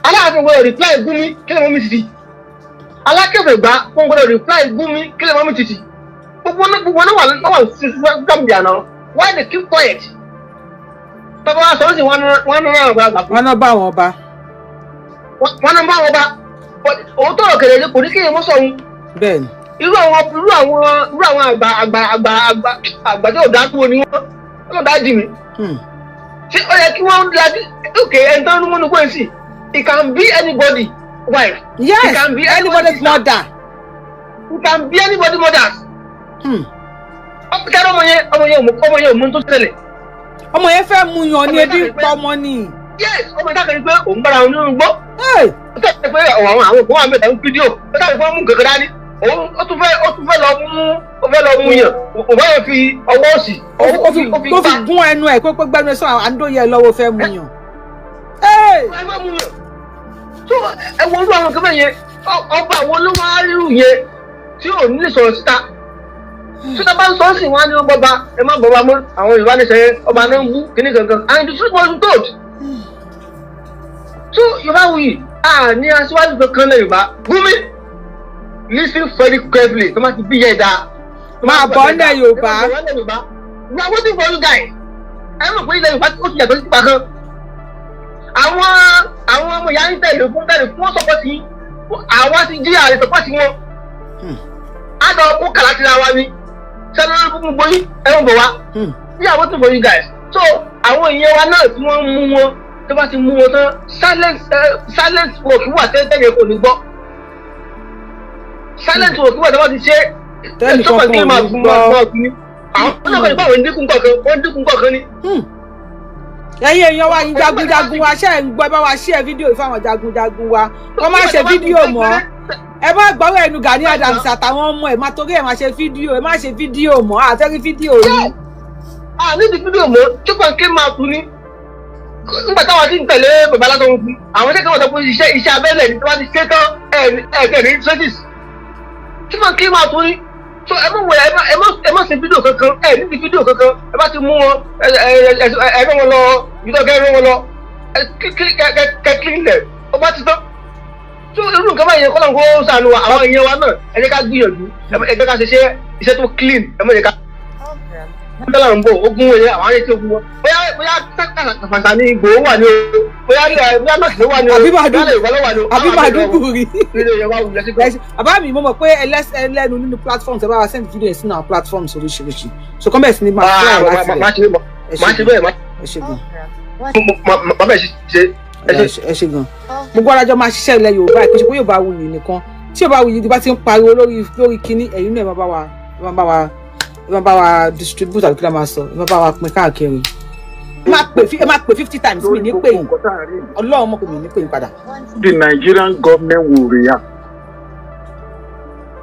Aláàfin gbọ́dọ̀ reply Gumi, kí lè mọ́ mi títì. Alákẹ́fẹ̀gbá wọn gbọ́dọ̀ reply Gumi, kí lè mọ́ mi títì. Gbogbo náà wà sí Gambia náà. Why they keep quiet? Tọ́ba wa sọ sí wọn náà àgbàlagbà fún. Wọn náà bá wọn bá. Wọn náà bá wọn bá. Òun tọrọ kẹlẹ kò ní kéèyàn mọ́ sọ̀hún. Bẹ́ẹ̀ni. Irú àwọn àgbà àgbà àgbà àgbà àgbà tí ò dá kúrò ní wọn wọn dá jì mí. Ṣé ó yẹ kí wọ́n lajú? OK, ẹni tó ń múnú kó sí, it can be anybody wife. Yes. It can be anybody's mother. It can be anybody mothers. Ọmọ yẹn, ọmọ yẹn ò mú tó ṣẹlẹ̀. Ọmọ yẹn fẹ́ mu yan ní ebi ń pa ọmọ ni. Yes, ọmọ yẹn dákẹ́ ni pé òun bára òun nínú gbọ́. Hey! Ó tẹ̀lé pé àwọn òkú wà mẹ́ta ń fídíò, ó tẹ̀lé pé wọ́n mú kankan dání. Òun ó tún fẹ́ lọ mú, ó fẹ́ lọ mú yàn, òun bá yẹn fi ọwọ́ òsì. Ó fi tó fi gún ẹnu ẹ̀ pé gbẹnu ẹ̀ sọ àńdóyè ẹ lọ́wọ́, fẹ́ mu yàn. Hey! Ẹ fẹ́ mú yàn tó ẹ wo irú àwọn kan bẹ́ẹ̀ yẹn. Ọba àwọn ló wá rírù yẹn tí ò ní lè sọ̀rọ̀ síta? Tí wọ́n bá ń sọ sí wọn á ní wọn bọba, ẹ má bọba mọ́. Àwọn Yorùbá ní sẹ́yìn ọba náà ń bú kíní kankan, and the truth was told. So Yorùbá wuyì a ní aṣíwájú kankan lẹ. Yorùbá Gumi, listen very carefully. Tó má ti bí yẹ dáa. Máa bọ̀ ọ́lẹ̀ Yorùbá. We are waiting for you guys. Ẹ mọ̀ pé ilẹ̀ Yorùbá ó ti yàtọ̀ sí ìgbà kan. Àwọn ọmọ ìyá ń tẹ̀lé fún support yín. Àwa ti jí àlè support wọn. Á lọ kó kàlá síra wa ni sẹ́ni lórí gbogbo yín, ẹ ń bọ̀ wá. We are waiting for you guys. So àwọn èèyàn wa náà tí wọ́n mú wọn, tó bá ti mú wọn tán, silence work wà tẹ́lẹ̀, kò ní gbọ́. Silent work wà tó bá ti ṣe. Tẹ́nìkan kan ò ní gbọ́. Àwọn náà kàn ní báwọn dínkù kọ̀ọ̀kan, wọ́n dínkù kọ̀ọ̀kan ni. Ẹ̀yin èèyàn wa, yín jagunjagun wa, ṣe ń gbọ́? Ẹ bá wa share fídíò yìí fáwọn jagunjagun wa, kọ́ má ṣe fídíò mọ́. Ẹ má gbọ́rọ̀ ẹnu Gani Adams àtàwọn ọmọ ẹ̀ má torí ẹ̀ má ṣe fídíò. Ẹ má ṣe fídíò mọ́, àfẹ́rí fídíò yìí. A ní ti fídíò mọ́ tí kò kí máa kú ní nígbà táwọn ti ń tẹ̀lé bàbá látọ̀ wọn fún àwọn iṣẹ́ kan wọ́n sọ pé iṣẹ́ abẹ́lẹ̀ ní tí wọ́n ti ṣe tán ẹ̀ ẹ̀ ní traces tí wọ́n kí máa tún ní. So ẹ má wọ ẹ má ṣe fídíò kankan, ẹ ní ti fídíò kankan. Ẹ bá ti mú wọn, ẹ ẹ ẹ ẹ rán wọn lọ ìtọ́, kẹ rán wọn lọ, ẹ kí kẹ kẹ kí lẹ̀ ọ bá ti tán. So irú nǹkan báyìí kọ́ ló ń kó sànù wa. Àwọn èèyàn wa náà, ẹ jẹ́ ká gbìyànjú, ẹ jẹ́ ká ṣe iṣẹ́ tó clean. Ẹ má jẹ́ ká dọ́là ń bọ̀ ogun wọ̀nyẹn. Àwọn ará etí ogun wọn, bóyá kàfàǹsà ní Ìgbòho wà ní o, bóyá nọ́ọ̀sì ló wà ní o, bóyá Yorùbá ló wà ní o. Àbí Màdúgùrí. Ilé Yorùbá wù lẹ́sìn kan. Bàbá mi, mo mọ̀ pé ẹlẹ́nu nínú platforms. Ẹ bá wa send video sínú àwọn platforms oríṣiríṣi, so kọ́ bẹ̀rẹ̀ sí ní máa fly láti rẹ̀. Má ṣe bẹ́ẹ̀. Ẹ ṣe gan. Má bẹ́ẹ̀ ṣe. Ẹ ṣe gan. Gbogbo arájọ máa ṣiṣẹ́ ilẹ̀ Yorùbá. Ẹ̀ kò ṣe pé Yorùbá wuyì nìkan. Tí Yorùbá wuyì bá ti ń pariwo lórí kinní, ẹ̀yin náà ẹ máa bá wa distribute, àbí kí ló máa sọ, ẹ máa bá wa pín káàkiri. Ẹ máa pè 50 times, mi ní pè yín. Ọlọ́run mọ̀ pé mi ní pè yín padà. The Nigerian government will react.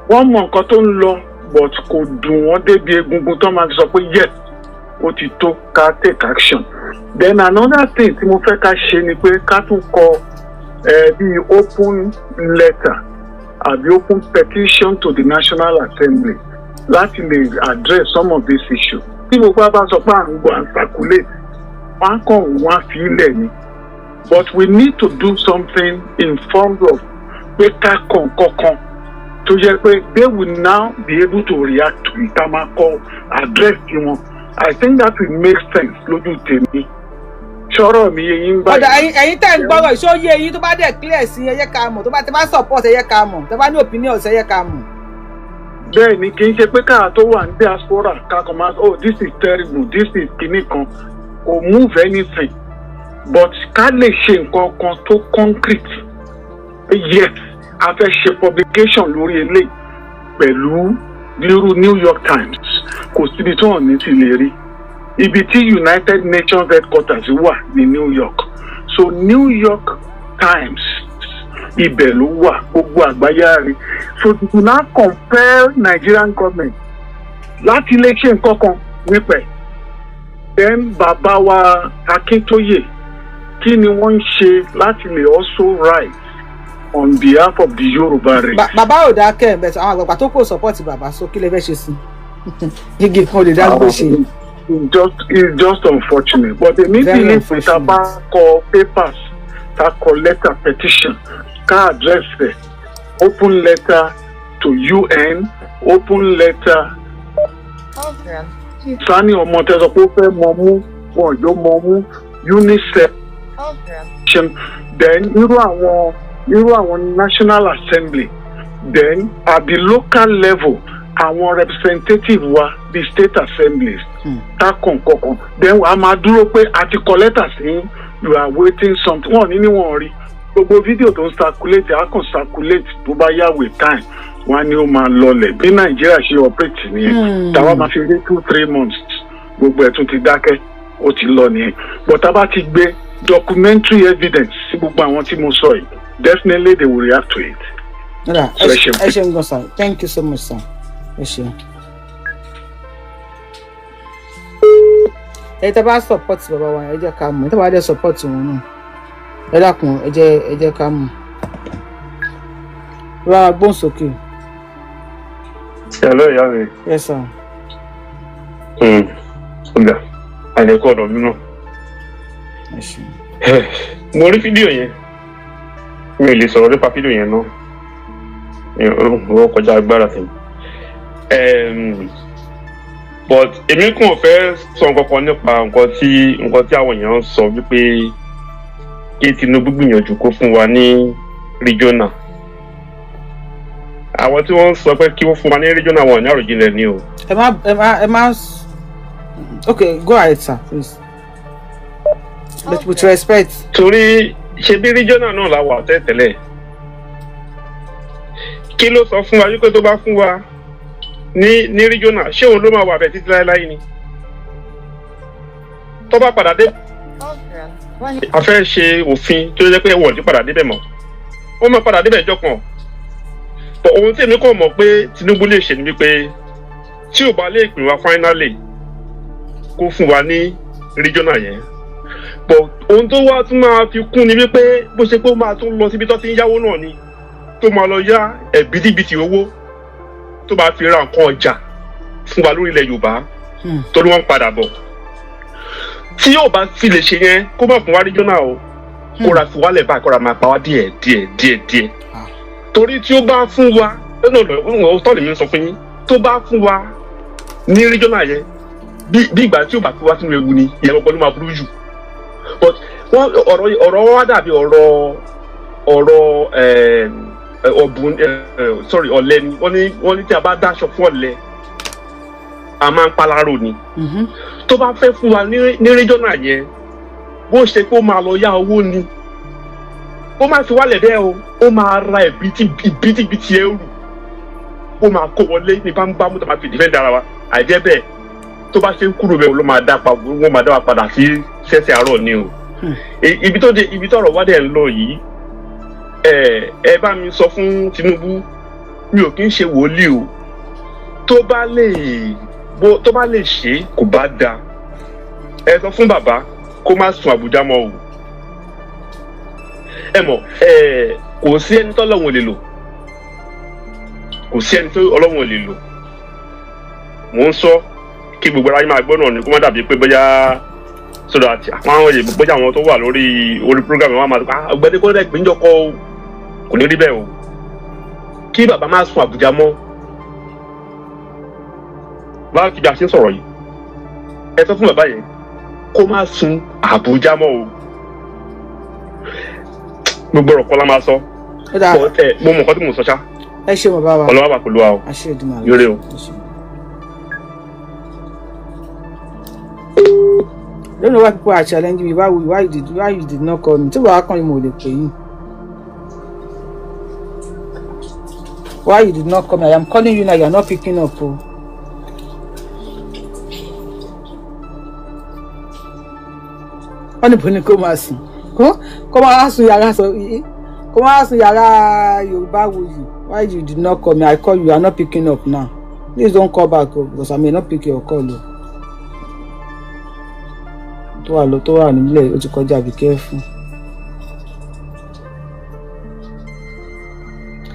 Wọ́n mọ nǹkan tó ń lọ, but kò dùn wọ́n débi egungun tó máa fi sọ pé yes, ó ti tó ká take action. Then another thing tí mo fẹ́ ká ṣe ni pé ká tún kọ bíi open letter àbí open petition to the National Assembly láti lè address some of these issues. Tí gbogbo bá sọ pé à ń gbọ́, à ń circulate, wọ́n á kàn wọ́n á fi ilẹ̀ ni. But we need to do something in form of pé ká kàn kankan tó jẹ́ pé they will now be able to react to it. A máa kọ address wọn. I think that will make sense lójú tèmi. Ṣọ́rọ̀ mi yé yín Ọ̀dà. báyìí? Ẹ̀yin tẹ́ ń gbọ́rọ̀ ìṣó yé yín? Tó bá dẹ̀ clear sí, ẹ jẹ́ ká mọ̀. Tó bá tẹ́ bá support, ẹ jẹ́ ká mọ̀. Tẹ́ bá ní opinion, ẹ jẹ́ ká mọ̀. Bẹ́ẹ̀ ni, kì í ṣe pé káà tó wà ní diaspora ká kàn máa, "Oh, this is terrible, this is kinní kan," kò move anything, but ká lè ṣe nǹkan kan tó concrete. Yes, a fẹ́ ṣe publication lórí eléyìí pẹ̀lú irú New York Times. Kò síbi tí wọ́n ní ti lè rí ibi tí United Nations headquarters wà ní New York. So New York Times, ibẹ̀ ló wà, gbogbo àgbáyé á rí. So you now compel Nigerian government láti lè ṣe nǹkan kan nípa ẹ̀. Then bàbá wa Akíntóyè, kí ni wọ́n ń ṣe láti lè also write on behalf of the Yorùbá race? Bàbá ò dákẹ́ ẹ̀ bẹ̀tẹ̀. Àwọn àgbàgbà tó kò support bàbá, so kí lè fẹ́ ṣe sí i? Igi kan ò lè dá gbó ṣe. It's just unfortunate, but èmi Very believe pé tá a bá unfortunate. kọ papers, tá Ká kọ letter petition, ká address ẹ̀, open letter to UN, open letter. Sani ọmọ tẹ sọ pé ó fẹ́ mọ mú wọn yóò mọ mú UNICEF, then irú àwọn National Assembly, then at the local level, àwọn representative wa, the state assemblies, takùn kọkàn. Then a máa dúró pé a ti kọ lẹ́tà sí, you are waiting something. Wọn ò ní ní wọn rí gbogbo fídíò tó ń circulate, á kàn circulate. Tó bá yá, with time, wọn á ní ó máa lọlẹ̀. Bí Nàìjíríà ṣe operate nìyẹn. Táwa máa fi rí 2-3 months, gbogbo ẹ̀ tún ti dákẹ́, ó ti lọ nìyẹn. But tá a bá ti gbé documentary evidence sí gbogbo àwọn tí mo sọ yìí, definitely they will react to it. Ó dáa, ẹ Ẹ ṣeun. Ẹ ṣeun gan sir, thank you so much sir, ẹ ṣeun. Ẹ tẹ́ bá support bàbá wa, ẹ jẹ́ ká mọ̀. Ẹ tẹ́ bá dẹ̀ support wọn náà, ẹ dákun, ẹ jẹ́ ká mọ̀. Bàbá wa, gbóhùn sókè. Hello, ìyá mi. Yes sir. Ọ̀gá, àìlẹ́kọ̀ ọ̀dọ̀ mi náà. Ẹ ṣeun. Mo rí fídíò yẹn. Mi ò lè sọ̀rọ̀ nípa fídíò yẹn náà. Mi ò kọjá agbára tèmi. But èmi kàn fẹ́ sọ nǹkan kan nípa nǹkan tí àwọn èèyàn ń sọ wípé kí Tinubu gbìyànjú kó fún wa ní regional. Àwọn tí wọ́n ń sọ pé kí wọ́n fún wa ní regional, wọn ò ní àròjinlẹ̀ ni o. Ẹ má, okay, go ahead sir, please, but with respect. Torí ṣe bí regional náà la wà tẹ́tẹ́lẹ̀, kí ló sọ fún wa wípé tó bá fún wa ní regional, ṣé òun ló máa wà bẹ́ẹ̀ títí láéláé ni? Tó bá padà dé, a fẹ́ ṣe òfin tó yẹ pé wọ́n ti padà débẹ̀ mọ́, wọ́n máa padà débẹ̀ jọ kan. But ohun tí èmi kàn mọ̀ pé Tinubu lè ṣe ni wípé tí ò bá lè pín wa finally, kó fún wa ní regional yẹn. But ohun tó wá tún máa fi kún ni wípé bó ṣe pé ó máa tún lọ síbi tó ti ń yáwó náà ni, tó máa lọ yá ẹ̀bítíbitì owó tó máa fi ra nǹkan ọjà fún wa lórí ilẹ̀ Yorùbá, torí wọ́n ń padà bọ̀. Tí yóò bá fi lè ṣe yẹn, kó má fún wa regional o, kó ra fi wálẹ̀ báyìí, kó ra máa pa wá díẹ̀ díẹ̀ díẹ̀ díẹ̀. Torí tí ó bá fún wa lọ́nà ọ̀nà tọ́ lèmi ń sọ fún yín, tó bá fún wa ní regional yẹn, bí ìgbà tí ó bá fi wá sínú ewu ni, ìyẹn gbọ́dọ̀ ló máa burú jù. But wọ́n ọ̀rọ̀ wa dàbí ọ̀rọ̀ ọ̀bùn, sorry, ọ̀lẹ ni. Wọ́n ní tí a bá dáṣọ fún ọ̀lẹ, a máa ń palárò ni. Tó bá fẹ́ fún wa ní regional yẹn, bó ṣe pé ó máa lọ yá owó ni, ó máa fi wálẹ̀ bẹ́ẹ̀ o, ó máa ra ìbítíbitì ẹrù, ó máa kó wọlé ní bámúbámú tó máa fi defend ara wa. Àìjẹ́ bẹ́ẹ̀, tó bá ṣe ń kúrò bẹ́ẹ̀, ló máa dá pa, wọ́n máa dá wa padà sí sẹ́sẹ̀ àárọ̀ ni o. Ibi tó dé, ibi tọ́rọ̀ wá dẹ̀ ń lọ yìí, ẹ bá mi sọ fún Tinubu, mi ò kí ń ṣe wòlíì o, tó bá lè ṣe, kò bá da. Ẹ sọ fún bàbá kó má sùn Àbújá mọ́ o. Ẹ mọ̀ ẹ, kò sí ẹni tó Ọlọ́run ò lè lò, kò sí ẹni tó Ọlọ́run ò lè lò. Mò ń sọ kí gbogbo ara yín máa gbọ́ náà ni, kó má dàbí pé bóyá so that àwọn èèyàn, bóyá àwọn tó wà lórí orí program wọn máa sọ, "Ah, ọ̀gbẹ́ni kó dẹ̀ gbẹ́njọ́ kọ́ o." Kò ní rí bẹ́ẹ̀ o. Kí bàbá má sùn Àbújá mọ́ láti bí a ṣe ń sọ̀rọ̀ yìí. Ẹ sọ fún bàbá yẹn kó má sùn Àbújá mọ́ o. Gbogbo ọ̀rọ̀ kọ́ la máa sọ. Ó dáa. But, ẹ mo mọ̀ nǹkan tí mo sọ ṣá. Ẹ ṣe, bàbá wa. Ọlọ́wà wà pẹ̀lú wa o. Àṣẹ Èdùmàrè. Ire o. Ẹ ṣé. I don't know why people are challenging me. Why you did not call me? Tí wàá kàn yín, mo lè pè yín. Why you did not call me? I am calling you now. You are not picking up o. Wọ́n ní bó ni kó máa sùn, kó máa sùn yàrá sọ, kó máa sùn yàrá Yorùbá Wuyì. Why you did not call me? I call you, you are not picking up now. Please don't call back o, because I may not pick your call o. Tó wà lọ, tó wà nílẹ̀, ó ti kọjá. Be careful.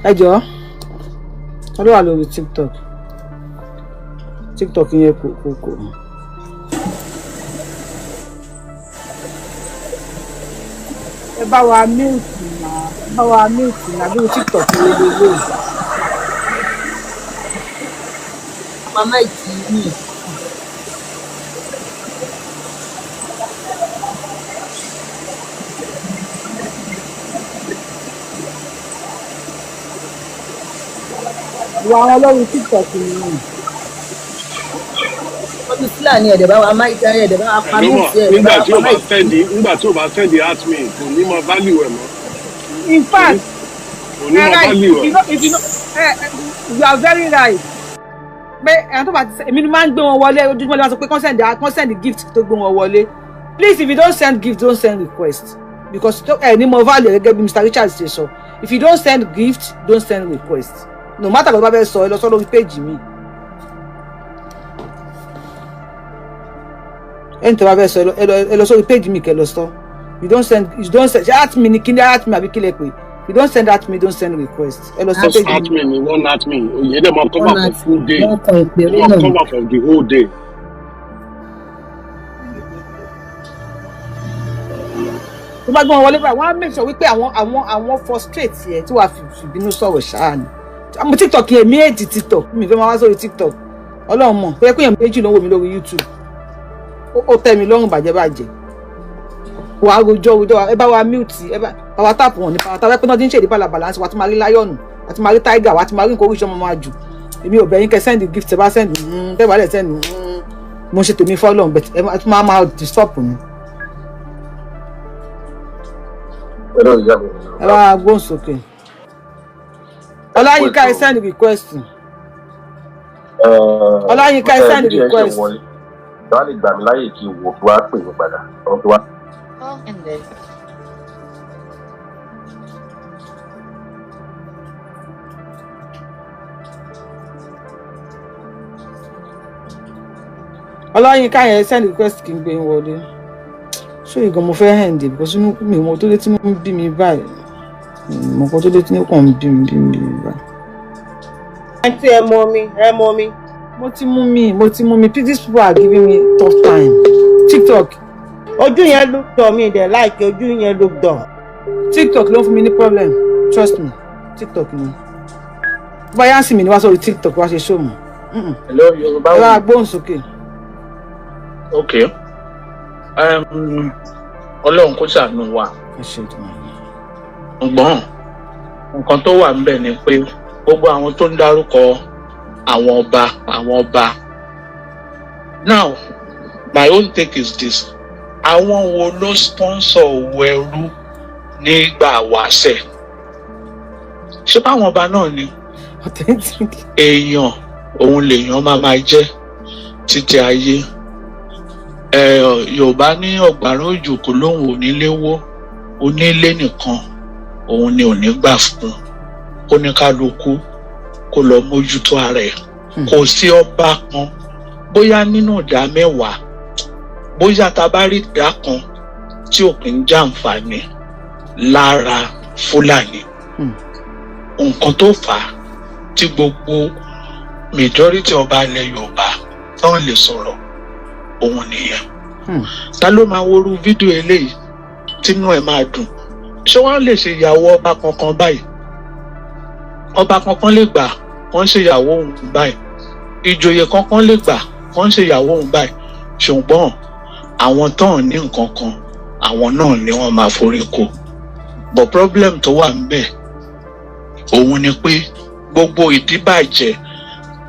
Ẹ jọ̀ọ́, ta ló wà lórí TikTok? TikTok yẹn kò. Ẹ bá wa mute náà, ẹ bá wa mute náà bí TikTok wo lè lò. Màmá ìtì mi. Ìwà àwọn lórí TikTok nìyẹn. Wọ́n ti Fúlàní ẹ̀dẹ̀ bá wa máa ìtì ẹ̀dẹ̀ bá wa pa Ló mọ̀ mute ẹ̀dẹ̀ nígbà bá wa tí pa ò bá mic. send, nígbà tí ò bá send at me, kò ní mọ value ẹ̀ mọ́. In fact, Kò ní mọ right, value if you ẹ̀. know, if you know, you are very right. Pé ẹ̀yàn tó bá ti èmi ni máa ń gbé wọn wọlé ojoojúmọ́, lè máa sọ pé consent gift tó gbé wọn wọlé. Please, if you don't send gift, don't send request, because ẹ ní mo value, gẹ́gẹ́ bí Mr. Richard ṣe sọ. If you don't send gift, don't send request. No matter kò tó bá fẹ́ sọ, ẹ lọ sọ lórí page mi. Ẹni tó bá fẹ́ sọ, ẹ lọ sórí page mi kẹ́ lọ sọ. You don't send ṣe at me ní kíni, at me àbí kílẹ̀ pé you don't send at me, don't send request. Ẹ lọ sí Just page at mi. me ni one at me òye dẹ̀ máa cover One for at full day. wọ́n kan ìpè Ó orí máa náà ni. cover for the whole day. Tó bá gbé wọn wọlé báyìí, wọ́n á make sure wípé àwọn frustrate yẹ tí wàá fi bínú sọ̀rọ̀ ṣáà ni. Àmọ́ TikTok yẹn, mi èdè TikTok, mi fẹ́ máa wá sórí TikTok. Ọlọ́run mọ̀ pé èèyàn méjì ló ń wò mí lórí YouTube. Ó tẹ́ mi lọ́rùn bàjẹ́ bàjẹ́. Wàá rojọ́ rojọ́. Ẹ bá wa mute, ẹ bá power tap wọn ní power tap. Ẹ pé náà ti ń ṣèdí bàlàbàlà wàá tún máa rí lion, wàá tún máa rí tiger, wàá tún máa rí nǹkan oríṣi ọmọ máa jù. Èmi ò bẹ̀ yín kẹ́ send gift. Ẹ bá send, tẹ́ bá lẹ̀ send, mo ṣe tèmi fọ́lọ́run, but ẹ tún máa máa disturb mi. Ẹ bá wa gbóhùn sókè. Ọláyínká, ẹ send request. Ọláyínká, ẹ send request. Wàá lè gbà mí láyè kí n wò kí wàá pè mí padà ọ̀rọ̀ kí wàá. Ended. Ọláyínká yẹn, send request kí n gbé yín wọlé. Ṣé ìgàn mo fẹ́ end it, because inú mi mọ tó dé tí mo ń bí mi báyìí. Mi mọ nǹkan tó dé tí mo kàn ń bí mi bí mi bí mi báyìí. Àǹtí, ẹ mọ mi, ẹ mọ mi. Mo ti mú mi, mo ti mú mi. These people are giving me tough time, TikTok. Ojú yẹn look dull, mi dẹ̀ like ojú yẹn look dull. TikTok ló ń fún mi ní problem, trust me, TikTok ni. Báyà ń sì mí ní wá sórí TikTok wá ṣe show mọ́. Hello, Yorùbá. Ẹ bá gbóhùn sókè. Ok. Ọlọ́run kó ṣàánú wa. Ẹ ṣe ìtumọ̀. Ṣùgbọ́n nǹkan tó wà ńbẹ̀ ni pé gbogbo àwọn tó ń dárúkọ àwọn ọba, àwọn ọba. Now, my own take is this: àwọn wo ló sponsor owó ẹrú nígbà wáṣẹ̀? Ṣé báwọn ọba náà ni? Authentic. Èèyàn òun lèèyàn máa máa jẹ́ títí ayé. Ẹ Yorùbá ní ọ̀gbàrá òjò kò lóhùn onílé wó, onílé nìkan òun ni ò ní gbà fún. Kóníkálukú kó lọ mójútó ara ẹ̀. Kò sí ọba kan, bóyá nínú ìdá 10, bóyá tá a bá rí ìdá kan tí ò kí ń jàǹfààní lára Fúlàní. Nǹkan tó fà á tí gbogbo majority ọba ilẹ̀ Yorùbá tán lè sọ̀rọ̀ òun nìyẹn. Ta ló máa worú fídíò eléyìí tínú ẹ̀ máa dùn? Ṣé wọ́n lè ṣe ìyàwó ọba kankan báyìí? Ọba kankan lè gbà wọ́n ṣe ìyàwó òun báyìí? Ìjòyè kankan lè gbà wọ́n ṣe ìyàwó òun báyìí? Ṣùgbọ́n àwọn tán ní nǹkan kan, àwọn náà ni wọ́n máa forí ko. But problem tó wà ńbẹ̀ òun ni pé gbogbo ìdíbàjẹ́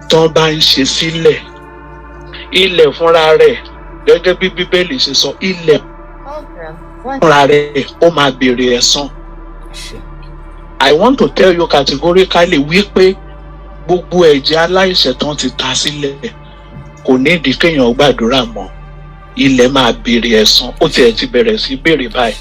tán bá ń ṣe sílẹ̀, ilẹ̀ fúnra rẹ̀, gẹ́gẹ́ bí Bíbélì ṣe sọ, ilẹ̀ fúnra rẹ̀ ó máa béèrè ẹ̀san. I want to tell you categorically wípé gbogbo ẹ̀jẹ̀ aláìṣẹ̀ tán ti ta sílẹ̀, kò ní ìdí kéèyàn gbàdúrà mọ́. Ilẹ̀ máa béèrè ẹ̀san. Ó tiẹ̀ ti bẹ̀rẹ̀ sí béèrè báyìí.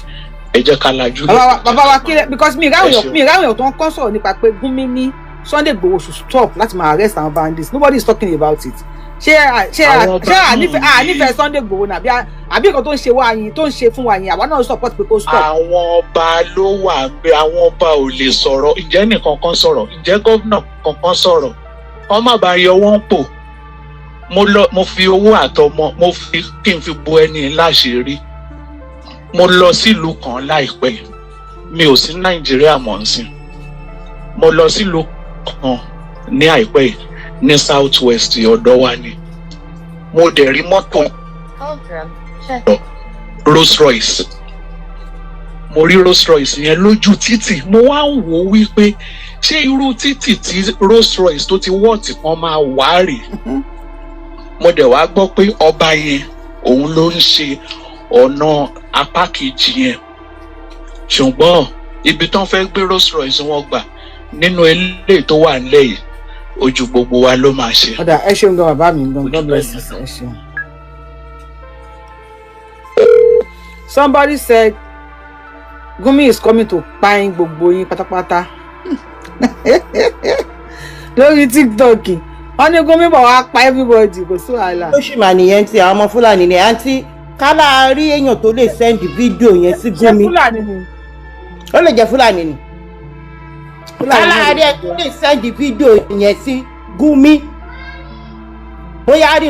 Ẹ jẹ́ ká lajú. Bàbá wa kílẹ̀, because mi ìráwọ̀ èèyàn, mi ìráwọ̀ èèyàn tó ń kọ́ sọ̀rọ̀ nípa pé Gúnmi ní Sunday Igboho should stop láti máa arrest àwọn bandits. Nobody is talking about it. Ṣé Àwọn ọba ṣé náà ànífẹ́ ànífẹ́ Sunday Igboho ní àbí nǹkan tó ń ṣe wá yín, tó ń ṣe fún wa yín, àwa náà support pé kó stop? Àwọn ọba ló wà ń bẹ. Àwọn ọba ò lè sọ̀rọ̀. Ǹjẹ́ nìkan kan sọ̀rọ̀? Ǹjẹ́ gómìnà kankan sọ̀rọ̀? Wọ́n má bàa yọ wọ́n pò. Mo lọ, mo fi owó àtọmọ mo fi kí n fi bo ẹni láṣìírí. Mo lọ sílùú kan láìpẹ́. Mi ò sí Nàìjíríà mọ̀ ń sìn. Mo lọ sílùú kan ní àìpẹ́ yìí ní South West ọ̀dọ̀ wa ni. Mo dẹ̀ rí mọ́tò Rolls Royce. Mo rí Rolls Royce yẹn lójú títì. Mo wá ń wò ó wípé ṣé irú títì tí Rolls Royce tó ti wọ́ọ̀tì kan máa wá rèé? Mo dẹ̀ wá gbọ́ pé ọba yẹn, òun ló ń ṣe ọ̀nà apá kejì yẹn, ṣùgbọ́n ibi tán fẹ́ gbé Rolls Royce wọn gbà nínú eléyìí tó wà nílẹ̀ yìí, ojú gbogbo wa ló máa ṣe. Ó dáa, ẹ ṣeun gan, bàbá mi gan. God bless you, sir. Ẹ ṣeun. Somebody said Gumi is coming to pine gbogbo yín pátápátá lórí TikTok. Wọ́n ní Gumi bọ̀ wá pa everybody, kò sí wàhálà. Ó sì mà nìyẹn ti àwọn ọmọ Fúlàní ni. Àǹtí kálá rí èèyàn tó lè send fídíò yẹn sí Ṣé Gumi. Fúlàní ni? Ó lè jẹ́ Fúlàní ni. Fúlàní Kálá náà rí lè ẹ tó lè send fídíò yẹn sí Gumi, bóyá rí.